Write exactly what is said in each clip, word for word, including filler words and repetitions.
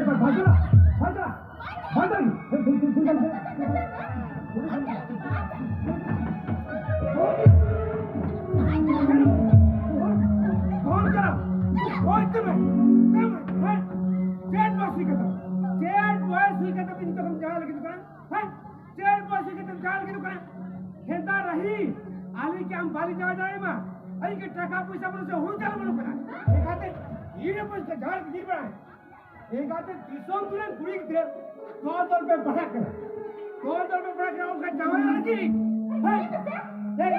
ᱵᱷᱟᱜᱽ ᱪᱟᱞᱟᱜ, ᱵᱷᱟᱜᱽ ᱪᱟᱞᱟᱜ, ᱵᱷᱟᱜᱽ ᱪᱟᱞᱟᱜ᱾ ᱪᱮᱫ ᱵᱚᱭᱮᱥ ᱦᱩᱭ ᱠᱟᱛᱮ, ᱪᱮᱫ ᱵᱚᱭᱮᱥ ᱦᱩᱭ ᱠᱟᱛᱮ ᱯᱮ ᱱᱤᱛᱚᱜ ᱮᱢ ᱡᱟᱶᱟᱭ ᱞᱟᱹᱜᱤᱫ ᱠᱟᱱᱟ? ᱦᱮᱸ? ᱪᱮᱫ ᱵᱚᱭᱮᱥ ᱦᱩᱭ ᱠᱟᱛᱮ ᱡᱟᱶᱟᱭ ᱞᱟᱹᱜᱤᱫ ᱠᱟᱱᱟ? ᱦᱮᱸᱫᱟ ᱨᱟᱦᱤ, ᱟᱹᱞᱤᱧ ᱠᱤ ᱟᱢ ᱵᱟᱹᱞᱤᱧ ᱡᱟᱶᱟᱭ ᱫᱟᱲᱮᱭᱟᱢᱟ? ᱟᱹᱞᱤᱧ ᱠᱤ ᱴᱟᱠᱟ ᱯᱚᱭᱥᱟ ᱵᱟᱹᱱᱩᱜ ᱥᱮ ᱦᱩᱲᱩ ᱪᱟᱣᱞᱮ ᱵᱟᱹᱱᱩᱜ ᱠᱟᱱᱟ? ᱮᱱᱠᱷᱟᱱ ᱤᱧ ᱨᱮ ᱯᱚᱭᱥᱟ ᱡᱟᱶᱟᱭ ᱞᱟᱹᱜᱤᱫ ᱵᱟᱲᱟᱭ᱾ ᱮᱱᱠᱷᱟᱱ ᱫᱤᱥᱚᱢ ᱨᱮᱱ ᱠᱩᱲᱤ ᱜᱤᱫᱽᱨᱟᱹ ᱫᱚᱞ ᱫᱚᱞ ᱯᱮ ᱯᱟᱲᱦᱟᱜ ᱠᱟᱱᱟ, ᱫᱚᱞ ᱫᱚᱞ ᱯᱮ ᱯᱟᱲᱦᱟᱜ ᱠᱟᱱᱟ, ᱚᱱᱠᱟ ᱡᱟᱶᱟᱭ ᱞᱟᱹᱜᱤᱫ? ᱦᱮᱸ? ᱦᱮᱸ?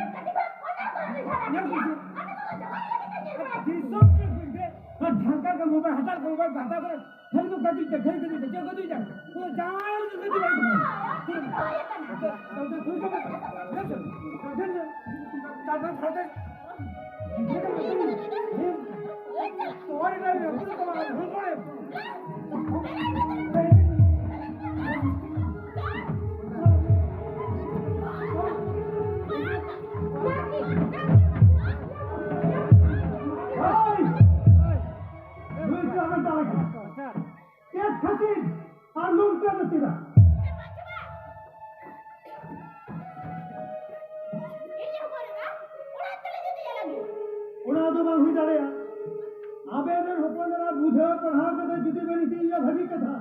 ᱧᱮᱞ ᱠᱚᱢ ᱥᱮ᱾ ᱫᱤᱥᱚᱢ ᱨᱮᱱ ᱠᱩᱲᱤ ᱜᱤᱫᱽᱨᱟᱹ ᱰᱷᱟᱠᱟ ᱠᱚ ᱢᱳᱵᱟᱭᱤᱞ, ᱦᱟᱴᱟᱜ ᱠᱚ ᱢᱳᱵᱟᱭᱤᱞ, ᱦᱟᱛᱟᱣ ᱠᱟᱛᱮ ᱠᱷᱟᱹᱞᱤ ᱠᱚ ᱜᱟᱹᱛᱤᱡ ᱛᱮ, ᱠᱷᱟᱹᱞᱤ ᱜᱟᱹᱛᱤᱡ ᱛᱮ, ᱪᱮᱫ ᱜᱟᱹᱛᱤᱡ ᱛᱮ? ᱩᱱᱤ ᱡᱟᱶᱟᱭ ᱨᱮ ᱜᱟᱹᱛᱤᱡ ᱵᱟᱭ ᱛᱟᱦᱮᱸ᱾ ᱪᱮᱫ ᱠᱷᱟᱹᱛᱤᱨ ᱟᱨ ᱱᱚᱝᱠᱟ ᱫᱚ ᱪᱮᱫᱟᱜ? ᱚᱱᱟ ᱫᱚ ᱵᱟᱝ ᱦᱩᱭ ᱫᱟᱲᱮᱭᱟᱜᱼᱟ᱾ ᱟᱵᱮᱱ ᱨᱮᱱ ᱦᱚᱯᱚᱱ ᱮᱨᱟ ᱵᱩᱡᱷᱟᱹᱣ ᱯᱟᱲᱦᱟᱣ ᱠᱟᱛᱮ ᱡᱩᱫᱤ ᱵᱮᱱ ᱤᱫᱤᱭᱮᱭᱟ ᱵᱷᱟᱹᱜᱤ ᱠᱟᱛᱷᱟ,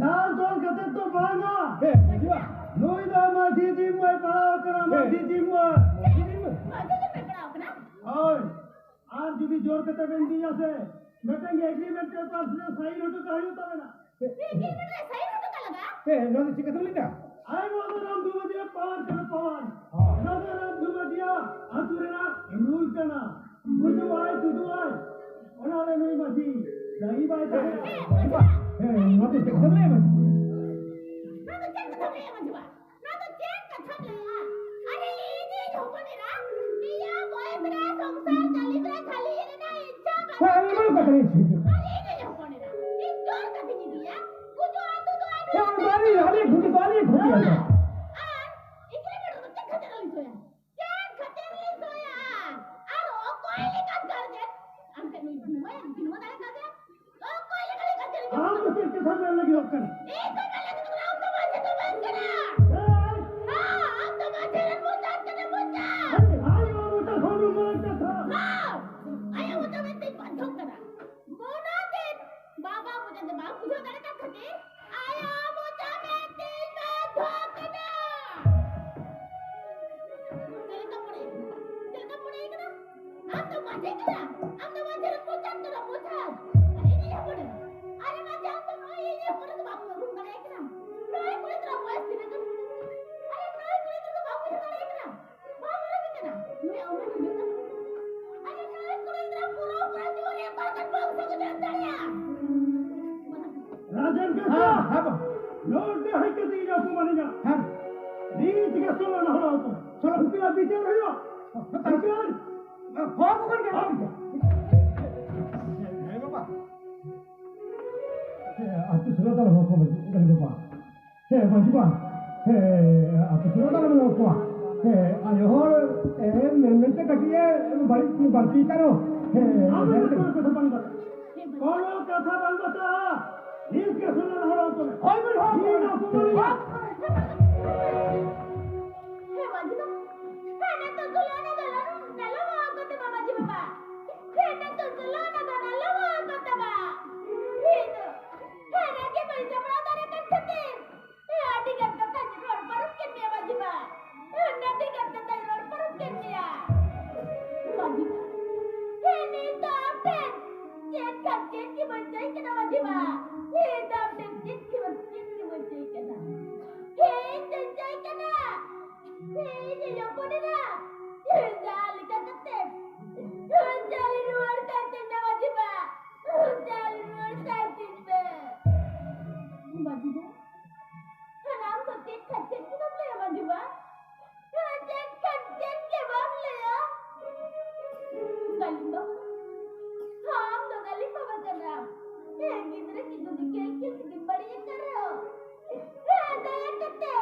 ᱫᱟᱞ ᱛᱚᱞ ᱠᱟᱛᱮ ᱫᱚ ᱵᱟᱝᱟ᱾ ᱦᱮᱸ, ᱵᱩᱡᱷᱟᱹᱣᱟ᱾ ᱱᱩᱭ ᱫᱚ ᱢᱟᱹᱡᱷᱤ ᱡᱤᱢ ᱢᱟᱹᱭ ᱯᱟᱲᱦᱟᱣ ᱠᱟᱱᱟ, ᱦᱮᱸ᱾ ᱢᱟᱹᱡᱷᱤ ᱡᱤᱢ ᱢᱟᱹᱭ᱾ ᱢᱟᱹᱡᱷᱤ ᱡᱤᱢ ᱢᱟᱹᱭ ᱯᱟᱲᱦᱟᱣ ᱠᱟᱱᱟ? ᱦᱳᱭ᱾ ᱟᱨ ᱡᱩᱫᱤ ᱡᱳᱨ ᱠᱟᱛᱮ ᱵᱮᱱ ᱤᱫᱤᱭᱟ ᱥᱮ, ᱢᱤᱫᱴᱟᱝ ᱮᱜᱽᱨᱤᱢᱮᱱᱴ ᱯᱮᱯᱟᱨ ᱨᱮ ᱥᱟᱭᱤᱱ ᱦᱚᱴᱚ ᱠᱟᱜ ᱦᱩᱭᱩᱜ ᱛᱟᱵᱮᱱᱟ᱾ ᱮᱜᱽᱨᱤᱢᱮᱱᱴ ᱨᱮ ᱥᱟᱭᱤᱱ ᱦᱚᱴᱚ ᱠᱟᱜ ᱞᱟᱜᱟᱜᱼᱟ? ᱦᱮᱸ, ᱱᱚᱣᱟ ᱫᱚ ᱪᱤᱠᱟᱹ ᱛᱮᱢ ᱞᱟᱹᱭ ᱫᱟ? ᱟᱭ ᱱᱚᱣᱟ ᱫᱚ ᱨᱟᱢ ᱫᱷᱩᱢᱟᱹᱫᱤᱭᱟ ᱯᱟᱣᱟᱨ ᱠᱟᱱᱟ, ᱯᱟᱣᱟᱨ᱾ ᱦᱳᱭ᱾ ᱱᱚᱣᱟ ᱫᱚ ᱨᱟᱢ ᱫᱷᱩᱢᱟᱹᱫᱤᱭᱟ ᱟᱹᱛᱩ ᱨᱮᱱᱟᱜ ᱨᱩᱞ ᱠᱟᱱᱟ᱾ ᱜᱩᱡᱩᱜ ᱟᱭ, ᱛᱩᱫᱩᱜ ᱟᱭ, ᱚᱱᱟ ᱨᱮ ᱱᱩᱭ ᱢᱟᱹᱡᱷᱤ ᱫᱟᱹᱭᱤ ᱵᱟᱭ ᱛᱟᱦᱮᱱᱟ᱾ ᱦᱮᱸ, ᱢᱟᱹᱡᱷᱤ ᱵᱟ᱾ ᱦᱮᱸ, ᱱᱚᱣᱟ ᱫᱚ ᱪᱮᱫ ᱠᱟᱛᱷᱟᱢ ᱞᱟᱹᱭᱟ, ᱢᱟᱹᱡᱷᱤ? ᱱᱚᱣᱟ ᱫᱚ ᱪᱮᱫ ᱠᱟᱛᱷᱟᱢ ᱞᱟᱹᱭᱟ, ᱢᱟᱹᱡᱷᱤ ᱵᱟ? ᱱᱚᱣᱟ ᱫᱚ ᱪᱮᱫ ᱠᱟᱛᱷᱟᱢ ᱞᱟᱹᱭᱟ? ᱟᱨᱮ, ᱤᱧᱤᱡ ᱦᱚᱯᱚᱱ ᱮᱨᱟ, ᱱᱤᱭᱟᱹ ᱵᱚᱭᱮᱥ ᱨᱮ ᱥᱚᱝᱥᱟᱨ ᱪᱟᱹᱞᱤ ᱨᱮ ᱠᱷᱟᱹᱞᱤ ᱤᱧ ᱨᱮᱱᱟᱜ ᱤᱪᱪᱷᱟ ᱵᱟᱹᱱᱩᱜ᱾ ᱦᱮᱸ, ᱤᱧ ᱵᱟᱹᱱᱩᱜ ᱠᱟᱫᱟ, ᱤᱧ ᱪᱷᱩᱴᱤ᱾ ᱟᱨ ᱤᱧᱤᱡ ᱦᱚᱯᱚᱱ ᱮᱨᱟ, ᱤᱧ ᱡᱳᱨ ᱠᱟᱛᱮᱧ ᱤᱫᱤᱭᱟ, ᱜᱩᱡᱩᱜ ᱟᱭ, ᱛᱩᱫᱩᱜ ᱟᱭ, ᱦᱮᱸ, ᱱᱩᱭ ᱵᱟᱹᱞᱤ, ᱟᱹᱞᱤᱧ ᱪᱷᱩᱴᱤ, ᱵᱟᱹᱞᱤ ᱪᱷᱩᱴᱤ᱾ ᱦᱮᱸ, ᱟᱨ ᱤᱧ ᱨᱮ ᱢᱮᱰᱚᱢ ᱫᱚ ᱪᱮᱫ ᱠᱷᱟᱹᱛᱤᱨ ᱟᱞᱤᱧ ᱥᱚᱭᱟ? ᱪᱮᱫ ᱠᱷᱟᱹᱛᱤᱨ ᱞᱤᱧ ᱥᱚᱭᱟ? ᱟᱨ ᱚᱠᱚᱭ ᱞᱮᱠᱟᱱ ᱜᱟᱨᱡᱮᱱ? ᱟᱢ ᱴᱷᱮᱱ ᱱᱩᱭ ᱫᱷᱤᱱᱟᱹᱢᱟᱭ, ᱫᱷᱤᱱᱟᱹᱢᱟ ᱫᱟᱲᱮ ᱠᱟᱣᱫᱮᱭᱟ? ᱚᱠᱚᱭ ᱞᱮᱠᱟᱱ ᱜᱟᱨᱡᱮᱱ? ᱟᱢ ᱠᱟᱱᱟ᱾ ᱮᱭ ᱠᱚ ᱢᱮᱞᱮ ᱫᱚ ᱟᱢ ᱫᱚ ᱢᱟᱹᱡᱷᱤ ᱫᱚ ᱵᱟᱝ ᱠᱟᱱᱟ᱾ ᱮᱭ! ᱦᱮᱸ, ᱟᱢ ᱫᱚ ᱢᱟᱹᱡᱷᱤ ᱨᱮᱱ ᱢᱚᱪᱟ ᱠᱟᱱᱟ, ᱢᱚᱪᱟ᱾ ᱟᱭᱳ, ᱟᱭᱳ, ᱢᱚᱪᱟ ᱠᱷᱚᱱ ᱫᱚ ᱢᱟᱨᱟᱝ ᱠᱟᱛᱷᱟ᱾ ᱦᱮᱸ, ᱟᱭᱳ ᱢᱚᱪᱟ ᱢᱮᱱᱛᱮᱧ ᱵᱟᱫᱽᱫᱷᱚᱜ ᱠᱟᱱᱟ᱾ ᱢᱚᱱᱟ ᱫᱤᱱ ᱵᱟᱵᱟ ᱢᱚᱪᱟ ᱫᱚ ᱵᱟᱢ ᱵᱩᱡᱷᱟᱹᱣ ᱫᱟᱲᱮ ᱠᱟᱱ ᱠᱷᱟᱹᱛᱤᱨ ᱟᱭᱳ ᱢᱚᱪᱟ ᱢᱮᱱᱛᱮᱧ ᱵᱟᱫᱽᱫᱷᱚᱜ ᱠᱟᱱᱟ᱾ ᱪᱮᱫ ᱞᱮᱠᱟ ᱢᱚᱱᱮ? ᱪᱮᱫ ᱞᱮᱠᱟ ᱢᱚᱱᱮ ᱠᱟᱱᱟ? ᱟᱢ ᱫᱚ ᱢᱟᱹᱡᱷᱤ ᱠᱟᱱᱟ, ᱟᱢ ᱫᱚ ᱢᱟᱹᱡᱷᱤ ᱨᱮᱱ ᱯᱨᱚᱪᱟᱨ ᱠᱟᱱᱟ, ᱯᱨᱚᱪᱟᱨ᱾ ᱟᱨ ᱤᱧᱤᱡ ᱦᱚᱯᱚᱱ ᱮᱨᱟ, ᱟᱨᱮ ᱢᱟᱹᱡᱷᱤ, ᱟᱢ ᱫᱚ ᱱᱩᱭ ᱤᱧᱤᱡ ᱦᱚᱯᱚᱱ ᱮᱨᱟ ᱫᱚ ᱵᱟᱢ ᱩᱨᱩᱢ ᱫᱟᱲᱮᱭᱟᱭ ᱠᱟᱱᱟ? ᱱᱩᱭ ᱠᱩᱲᱤ ᱜᱤᱫᱽᱨᱟᱹ ᱵᱚᱭᱮᱥ ᱛᱤᱱᱟᱹᱜ ᱠᱟᱱᱟ? ᱟᱨᱮ ᱱᱩᱭ ᱠᱩᱲᱤ ᱜᱤᱫᱽᱨᱟᱹ ᱫᱚ ᱵᱟᱢ ᱵᱩᱡᱷᱟᱹᱣ ᱫᱟᱲᱮᱭᱟᱭ ᱠᱟᱱᱟ? ᱵᱟᱢ ᱩᱨᱩᱢᱮ ᱠᱟᱱᱟ? ᱱᱩᱭᱟᱜ ᱩᱢᱮᱨ ᱦᱩᱭᱩᱜ ᱠᱟᱱᱟ? ᱟᱨᱮ ᱱᱩᱭ ᱠᱩᱲᱤ ᱜᱤᱫᱽᱨᱟᱹ ᱯᱩᱨᱟᱹ ᱯᱩᱨᱟᱹ ᱡᱩᱣᱟᱹᱱ ᱨᱮ ᱚᱠᱟ ᱞᱮᱠᱟᱱ ᱵᱚᱝᱥᱚ ᱠᱚ ᱡᱟᱱᱟᱢ ᱫᱟᱲᱮᱭᱟᱜᱼᱟ? ᱨᱟᱡᱮᱱ ᱠᱟᱠᱟ, ᱦᱮᱸ, ᱦᱮᱸ ᱵᱟ᱾ ᱱᱚᱰᱮ ᱦᱮᱡ ᱠᱟᱛᱮ ᱤᱧ ᱚᱯᱚᱢᱟᱱᱤᱧᱟ᱾ ᱦᱮᱸ᱾ ᱱᱤᱛ ᱜᱮ ᱥᱚᱞᱚ ᱱᱟᱦᱚᱲ ᱟᱹᱛᱩ᱾ ᱥᱚᱞᱚ᱾ ᱩᱱᱠᱤᱱᱟᱜ ᱵᱤᱪᱟᱹᱨ ᱦᱩᱭᱩᱜᱼᱟ᱾ ᱦᱮᱸ᱾ ᱵᱤᱪᱟᱹᱨ᱾ ᱦᱚᱦᱚ ᱟᱠᱚ ᱠᱟᱱ ᱜᱮᱭᱟ᱾ ᱦᱮᱸ ᱵᱟᱵᱟ᱾ ᱦᱮᱸ, ᱟᱹᱛᱩ ᱥᱚᱞᱚ ᱫᱚ ᱦᱚᱦᱚ ᱠᱚ ᱢᱮ, ᱵᱟᱵᱟ᱾ ᱦᱮᱸ, ᱢᱟᱹᱡᱷᱤ ᱵᱟ᱾ ᱦᱮᱸ, ᱟᱹᱛᱩ ᱥᱚᱞᱚ ᱫᱚ ᱟᱞᱚ ᱢᱮ ᱦᱚᱦᱚ ᱠᱚᱣᱟ᱾ ᱦᱮᱸ, ᱟᱭᱳ ᱦᱚᱲ, ᱮ, ᱢᱮᱱ ᱢᱮᱱᱛᱮ ᱠᱟᱹᱴᱤᱡ ᱮ ᱵᱟᱹᱲᱤᱡ, ᱵᱟᱹᱲᱛᱤ ᱠᱟᱱᱟ᱾ ᱦᱮᱸ, ᱟᱢ ᱫᱚ ᱦᱮᱸ᱾ ᱠᱳᱱᱳ ᱠᱟᱛᱷᱟ ᱵᱟᱝ ᱵᱟᱛᱟᱜᱼᱟ᱾ ᱠᱳᱱᱳ ᱠᱟᱛᱷᱟ ᱵᱟᱝ ᱵᱟᱛᱟᱜᱼᱟ᱾ ᱱᱤᱛ ᱜᱮ ᱥᱚᱞᱚ ᱱᱟᱦᱚᱲ ᱟᱹᱛᱩ ᱢᱮ᱾ ᱦᱳᱭ, ᱦᱳᱭ, ᱦᱳᱭ᱾ ᱤᱧ ᱚᱯᱚᱢᱟᱱᱤᱧᱟ᱾ ᱦᱮᱸ, ᱢᱟᱹᱡᱷᱤ ᱵᱟ᱾ ᱦᱮᱸ, ᱱᱤᱛᱚᱜ ᱫᱚ ᱞᱟᱹᱭ ᱢᱮ, ᱫᱚ ᱞᱟᱹᱭ ᱢᱮ, ᱫᱚ ᱞᱟᱹᱭ ᱢᱮ, ᱢᱟᱹᱡᱷᱤ ᱵᱟᱵᱟ᱾ ᱦᱮᱸ, ᱱᱤᱛᱚᱜ ᱫᱚ ᱞᱟᱹᱭ ᱢᱮ, ᱫᱚ ᱞᱟᱹᱭ ᱢᱮ, ᱢᱟᱹᱡᱷᱤ ᱵᱟᱵᱟ᱾ ᱦᱮᱸ, ᱫᱚ᱾ ᱦᱮᱸ, ᱨᱟᱹᱜᱤ ᱵᱟᱹᱧ ᱥᱟᱢᱵᱲᱟᱣ ᱫᱟᱲᱮ ᱠᱟᱱ ᱠᱷᱟᱹᱛᱤᱨ᱾ ᱦᱮᱸ, ᱟᱹᱰᱤ ᱜᱟᱱ ᱠᱟᱛᱷᱟᱧ ᱨᱚᱲ ᱯᱟᱨᱚᱢ ᱠᱮᱫ ᱢᱮᱭᱟ, ᱢᱟᱹᱡᱷᱤ ᱵᱟ᱾ ᱦᱮᱸ, ᱟᱹᱰᱤ ᱜᱟᱱ ᱠᱟᱛᱷᱟᱧ ᱨᱚᱲ ᱯᱟᱨᱚᱢ ᱠᱮᱫ ᱢᱮᱭᱟ᱾ ᱢᱟᱹᱡᱷᱤ ᱵᱟ᱾ ᱦᱮᱸ, ᱱᱤᱛ ᱫᱚ ᱟᱢ ᱴᱷᱮᱱ ᱪᱮᱫ ᱠᱷᱟᱱ ᱪᱮᱫ ᱜᱮ ᱵᱟᱹᱧ ᱪᱟᱹᱭ ᱠᱟᱱᱟ, ᱢᱟᱹᱡᱷᱤ ᱵᱟ᱾ ᱱᱤᱛ ᱫᱚ ᱟᱢ ᱴᱷᱮᱱ ᱪᱮᱫ ᱜᱮ ᱵᱟᱹᱧ, ᱪᱮᱫ ᱜᱮ ᱵᱟᱹᱧ ᱪᱟᱹᱭ ᱠᱟᱱᱟ᱾ ᱦᱮᱸ, ᱪᱮᱫ ᱪᱟᱹᱭ ᱠᱟᱱᱟ? ᱦᱮᱸ, ᱤᱧ ᱦᱚᱯᱚᱱ ᱮᱨᱟ, ᱡᱟᱦᱟᱸ ᱞᱮᱠᱟ ᱠᱟᱛᱮ ᱪᱟᱞ ᱨᱩᱣᱟᱹᱲ ᱠᱟᱭ ᱛᱤᱧ ᱢᱮ, ᱢᱟᱹᱡᱷᱤ ᱵᱟ, ᱪᱟᱞ ᱨᱩᱣᱟᱹᱲ ᱠᱟᱭ ᱛᱤᱧ ᱢᱮ᱾ ᱢᱟᱹᱡᱷᱤ ᱵᱟ, ᱟᱨ ᱟᱢ ᱫᱚ ᱪᱮᱫ ᱠᱷᱟᱱ ᱪᱮᱫ ᱜᱮ ᱵᱟᱢ ᱞᱟᱹᱭᱟ, ᱢᱟᱹᱡᱷᱤ ᱵᱟ? ᱪᱮᱫ ᱠᱷᱟᱱ ᱪᱮᱫ ᱜᱮ ᱵᱟᱢ ᱞᱟᱹᱭᱟ? ᱜᱟᱹᱞᱤᱢ ᱵᱟᱵᱟ, ᱟᱢ ᱫᱚ ᱜᱟᱹᱞᱤᱢ ᱵᱟᱵᱟ ᱠᱟᱱᱟᱢ᱾ ᱦᱮᱸ, ᱜᱤᱫᱽᱨᱟᱹ ᱠᱤ ᱡᱩᱫᱤ ᱠᱷᱮᱞ ᱠᱷᱮᱞ ᱛᱮᱜᱮᱢ ᱵᱟᱹᱲᱤᱡ ᱟᱠᱟᱫ ᱨᱮᱦᱚᱸ, ᱦᱮᱸ, ᱫᱟᱭᱟ ᱠᱟᱛᱮ,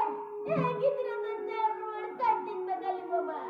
ᱦᱮᱸ, ᱜᱤᱫᱽᱨᱟᱹ ᱫᱚ ᱪᱟᱞ ᱨᱩᱣᱟᱹᱲ ᱠᱟᱭ ᱛᱤᱧ ᱢᱮ, ᱜᱟᱹᱞᱤᱢ ᱵᱟᱵᱟ᱾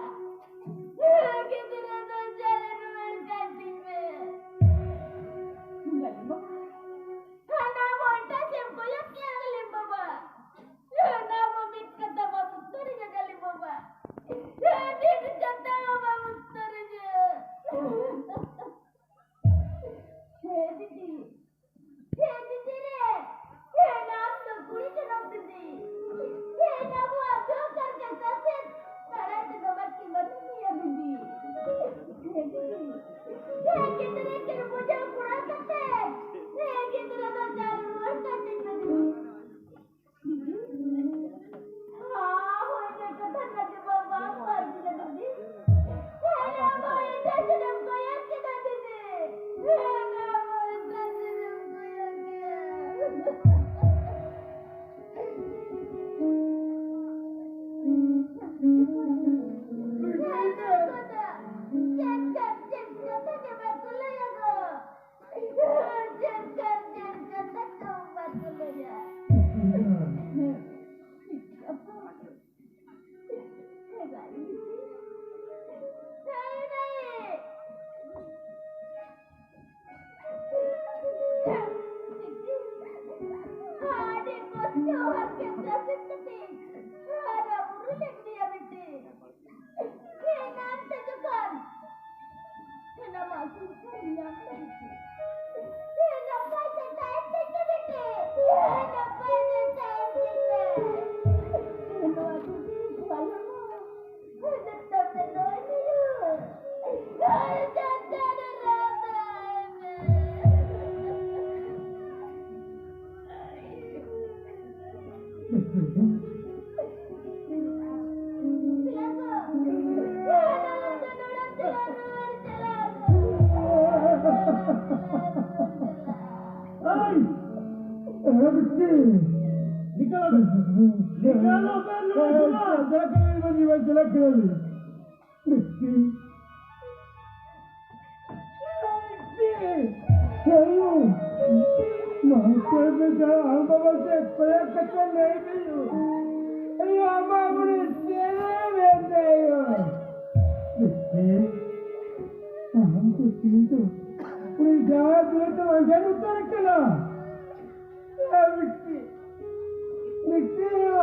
ᱱᱤᱠᱟᱹᱞᱚᱜ ᱵᱮᱱ᱾ ᱱᱤᱠᱟᱹᱞᱚᱜ ᱵᱮᱱ ᱱᱚᱰᱮ ᱠᱷᱚᱱᱟᱜ᱾ ᱪᱟᱞᱟᱜ ᱠᱟᱱᱟᱞᱤᱧ ᱢᱟᱹᱡᱷᱤ ᱵᱟᱵᱟ, ᱪᱟᱞᱟᱜ ᱠᱟᱱᱟᱞᱤᱧ᱾ ᱵᱤᱥᱴᱤ᱾ ᱵᱤᱥᱴᱤ᱾ ᱟᱭᱳ᱾ ᱢᱟ ᱚᱠᱚᱭ ᱯᱮ ᱪᱟᱞᱟᱜᱼᱟ? ᱟᱢ ᱵᱟᱵᱟ ᱥᱮᱫ ᱠᱚᱭᱚᱜ ᱠᱟᱛᱮ ᱞᱟᱹᱭ ᱢᱮ ᱭᱳ᱾ ᱟᱭᱳ, ᱟᱢᱟᱜ ᱩᱱᱤ ᱪᱮᱬᱮ ᱢᱮᱱᱛᱮ ᱭᱳ᱾ ᱵᱤᱥᱴᱤ᱾ ᱟᱢ ᱫᱚ ᱛᱤᱦᱤᱧ ᱫᱚ ᱩᱱᱤ ᱡᱟᱶᱟᱭ ᱫᱩᱞᱟᱹᱲ ᱫᱚ ᱟᱸᱡᱮᱫ ᱩᱛᱟᱹᱨ ᱠᱟᱱᱟ᱾ ᱮ ᱵᱤᱴᱤ, ᱵᱤᱴᱤ ᱭᱳ᱾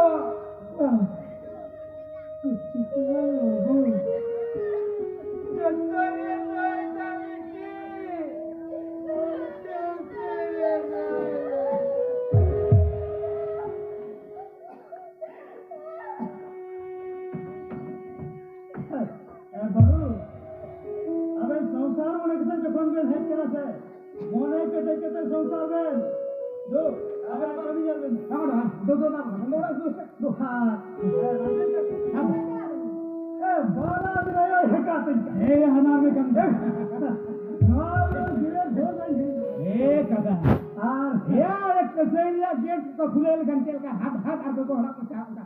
ᱡᱚᱛᱚ ᱨᱮ ᱫᱟᱭ ᱫᱟ ᱵᱤᱴᱤ᱾ ᱡᱚᱛᱚ ᱨᱮ ᱫᱟᱭ ᱫᱟ᱾ ᱮ ᱵᱟᱹᱵᱩ, ᱟᱵᱮᱱ ᱥᱚᱝᱥᱟᱨ ᱢᱚᱱᱮ ᱠᱟᱛᱮ ᱡᱚᱠᱷᱚᱱ ᱵᱮᱱ ᱦᱮᱡ ᱠᱟᱱᱟ ᱥᱮ, ᱢᱚᱱᱮ ᱠᱮᱴᱮᱡ ᱠᱟᱛᱮ ᱥᱚᱝᱥᱟᱨ ᱵᱮᱱ᱾ ᱫᱩ, ᱟᱵᱮᱱ ᱠᱟᱹᱢᱤ ᱧᱮᱞ ᱵᱮᱱ᱾ ᱵᱟᱝ, ᱵᱟᱝ, ᱫᱩ, ᱫᱩ, ᱫᱩ, ᱫᱩ, ᱫᱩ, ᱫᱩ, ᱦᱮᱸ, ᱵᱟᱝ, ᱵᱟᱝ, ᱫᱩ, ᱫᱩ, ᱫᱩ, ᱫᱩ, ᱦᱮᱸ, ᱵᱟᱝ, ᱵᱟᱝ, ᱫᱩ, ᱫᱩ, ᱫᱩ, ᱫᱩ, ᱦᱮᱸ, ᱵᱟᱝ, ᱵᱟᱝ, ᱫᱩ, ᱫᱩ, ᱫᱩ, ᱫᱩ, ᱦᱮᱸ, ᱦᱟᱱᱟ ᱨᱮ ᱠᱟᱹᱢᱤ᱾ ᱱᱚᱣᱟ ᱫᱚ ᱫᱷᱤᱨᱮ ᱫᱷᱤᱨᱮ ᱵᱚᱱ ᱦᱮᱸ, ᱠᱟᱠᱟ᱾ ᱟᱨ ᱦᱮᱸ, ᱟᱨ ᱠᱟᱹᱥᱟᱹᱭ ᱨᱮᱭᱟᱜ ᱜᱮᱴ ᱠᱚ ᱠᱷᱩᱞᱟᱹᱣ ᱞᱮᱠᱷᱟᱱ ᱪᱮᱫ ᱞᱮᱠᱟ ᱦᱟᱴ ᱦᱟᱴ ᱟᱨ ᱜᱚᱜᱚ ᱦᱚᱲᱟᱜ ᱠᱚ ᱪᱟᱞᱟᱜ ᱠᱟᱱᱟ᱾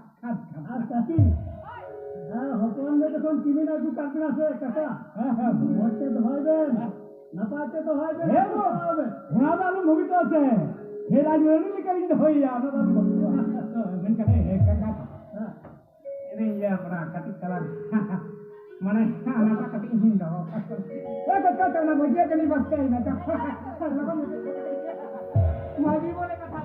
ᱟᱨ ᱠᱟᱹᱴᱤᱡ, ᱦᱮᱸ, ᱦᱚᱯᱚᱱ ᱢᱮ ᱡᱚᱠᱷᱚᱱ ᱠᱤᱢᱤᱱ ᱟᱹᱜᱩ ᱠᱟᱜ ᱵᱮᱱᱟ ᱥᱮ ᱠᱟᱠᱟ, ᱦᱮᱸ, ᱦᱮᱸ᱾ ᱢᱚᱡᱽ ᱛᱮ ᱫᱚᱦᱚᱭ ᱵᱮᱱ, ᱱᱟᱯᱟᱭ ᱛᱮ ᱫᱚᱦᱚᱭ ᱵᱮᱱ, ᱦᱮᱸ, ᱜᱚ᱾ ᱫᱚᱦᱚᱭ ᱵᱮᱱ᱾ ᱚᱱᱟ ᱫᱚ ᱟᱞᱚᱢ ᱵᱷᱟᱵᱤᱛᱚᱜᱼᱟ ᱥᱮ, ᱦᱮᱸ, ᱨᱟᱡᱽ ᱨᱟᱹᱱᱤ ᱞᱮᱠᱟᱧ ᱫᱚᱦᱚᱭᱮᱭᱟ, ᱚᱱᱟ ᱫᱚ ᱟᱞᱚᱢ ᱵᱷᱟᱵᱤᱛᱚᱜᱼᱟ᱾ ᱢᱮᱱᱠᱷᱟᱱ, ᱦᱮᱸ, ᱠᱟᱠᱟ, ᱦᱮᱸ᱾ ᱤᱧ ᱞᱟᱹᱭᱟ ᱯᱟᱲᱟ ᱠᱟᱹᱴᱤᱡ ᱛᱟᱞᱟᱝ᱾ ᱢᱟᱱᱮ, ᱦᱟᱱᱟᱴᱟᱜ ᱠᱟᱹᱴᱤᱡ ᱤᱧ ᱫᱚᱦᱚ ᱠᱟᱜ ᱠᱟᱱᱟ᱾ ᱮ, ᱠᱟᱠᱟ, ᱠᱟᱠᱟ, ᱚᱱᱟ ᱵᱷᱟᱹᱡᱤᱭᱟᱹ ᱠᱟᱹᱴᱤᱡ ᱵᱟᱥᱠᱮᱭᱮᱱᱟ᱾ ᱢᱟᱹᱡᱷᱤ ᱵᱚᱞᱮ ᱠᱟᱛᱷᱟ᱾